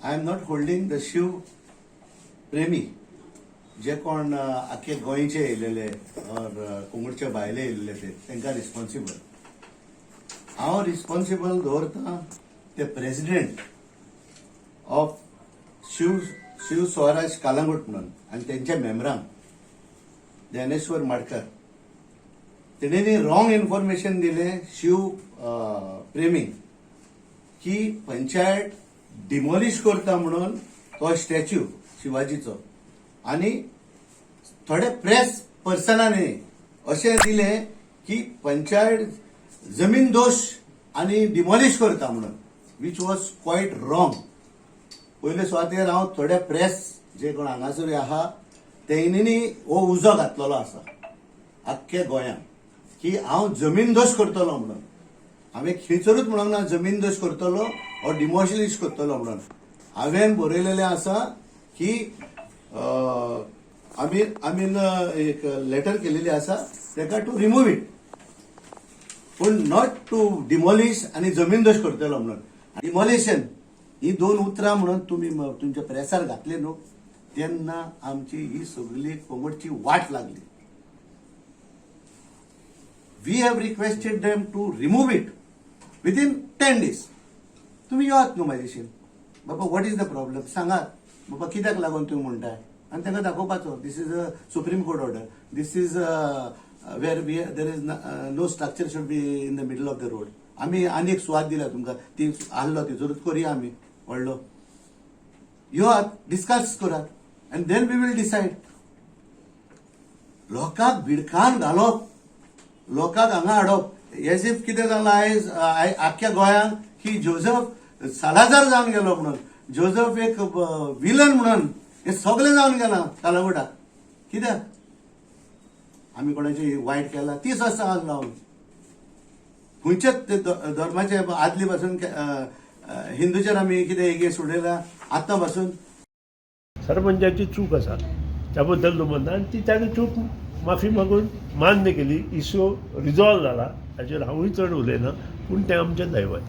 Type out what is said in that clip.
I am not holding the Shiv प्रेमी जे कोण आख्खे गोंयचे येयलेले ऑर कुंगुटचे भायले येयलेले ते तांकां रिस्पॉन्सिबल. हांव रिस्पॉन्सिबल दवरता ते प्रेसिडेंट ऑफ शिव शिव स्वराज कालांगूट म्हणून आनी तेंच्या मेंबरांक. ज्ञानेश्वर माडकर तेणेनी रॉंग इन्फॉर्मेशन दिलें शिव प्रेमी की पंचायत डिमॉलिश करता म्हणून तो स्टॅच्यू शिवाजीचो. आनी थोडे प्रेस पर्सनांनी अशें दिलें की पंचायत जमीन दोश आनी डिमॉलिश करता म्हणून, which was quite wrong. पयले सुवातेर हांव थोडे प्रेस जे कोण हांगासर आहा तेणीनी हो उजो घातलेलो आसा आख्खे गोंयांत की हांव जमीन दोश करतलो म्हणून. हांवें खंयसरूच म्हणूंक ना जमीन दोश करतलो ऑर डिमॉलिश करतलो म्हणून. हांवें बरयलेलें आसा की आमी एक लेटर केलेली आसा ताका टू रिमूव्ह it, पूण not to demolish आनी जमीन दोश करतलो म्हणून. डिमॉलिशन ही दोन उतरां म्हणून तुमी तुमच्या प्रेसार घातले न्हू, तेन्ना आमची ही सगळी कोमटची वाट लागली. We have requested them to remove it within 10 days. तुम्ही येवात न्हू म्हाजेशी, बाबा, what is the problem सांगात बाबा, कित्याक लागून तुमी म्हणटाय. आनी तांकां दाखोवपाचो, this is a Supreme Court order, this is where we there is no structure should be in the middle of the road. आमी आनी एक सुवात दिल्या तुमकां, ती आहलो तितूरूच करुया आमी व्हडलो. येवात, डिस्कस करात and then we will decide. लोकांक भिडकान घालप, लोकांक हांगा हाडप, एज if कितें जालां आयज आख्ख्या गोंयांत की जोजफ सालाजार जावन गेलो म्हणून, जोजफ एक विलन म्हणून, हे सगळें जावन गेलां कालांगुटाक. कित्याक आमी कोणाची वायट केला 30 वर्सां लावन खंयच्याच ते धर्माचे आदली पासून हिंदूचेर आमी कितें एगेन्स्ट उडयला आतां पासून. सरपंचाची चूक आसा, त्या बद्दल तूं म्हणटा आनी ती ताणें चूक माफी मागून मान्य केली. इश्यू रिजॉल्व जाला, ताचेर हांवूय चड उलयना, पूण तें आमचें दैवत.